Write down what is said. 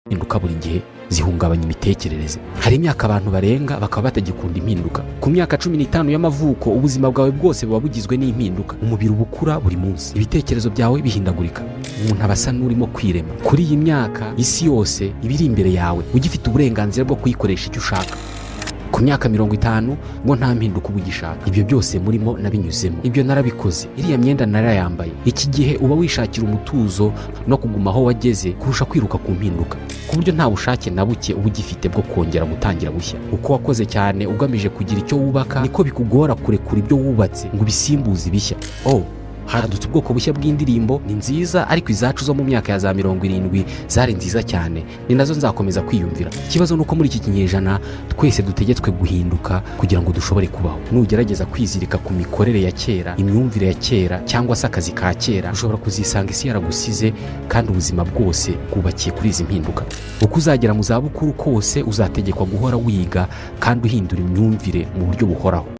Impinduka buri gihe zihungabanya imitekerereze. Hari imyaka abantu barenga bakaba batagikunda impinduka. Ku myaka 15 y'amavuko, ubuzima bwawe bwose buba bugizwe n'impinduka. Umubiri uba ukura buri munsi, ibitekerezo byawe bihindagurika, umuntu aba asa n'urimo kwirema. Kuri iyi myaka, isi yose iba iri imbere yawe, ugifite uburenganzira bwo kuyikoresha icyo ushaka. Ku myaka 50 ngo nta mpinduka uba ugishaka. Ibyo byose murimo nabinyuzemo, ibyo narabikoze, iriya myenda narayambaye. Iki gihe uba wishakira umutuzo no kuguma aho wageze kurusha kwiruka ku mpinduka, ku buryo nta bushake na buke uba ugifite bwo kongera gutangira bushya. Uko wakoze cyane ugamije kugira icyo wubaka, niko bikugora kurekura ibyo wubatse ngo ubisimbuze ibishya. Oh, hadutse ubwoko bushya bw'indirimbo, ni nziza, ariko izacu zo mu myaka ya za 70 zari nziza cyane, ni nazo nzakomeza kwiyumvira. Ikibazo ni uko muri iki kinyejana twese dutegetswe guhinduka kugira ngo dushobore kubaho. Nugerageza kwizirika ku mikorere ya kera, imyumvire ya kera cyangwa se akazi ka kera, ushobora kuzisanga isi yaragusize, kandi ubuzima bwose bwubakiye kuri izi mpinduka. Uko uzagera mu zabukuru kose, uzategekwa guhora wiga kandi uhindura imyumvire mu buryo buhoraho.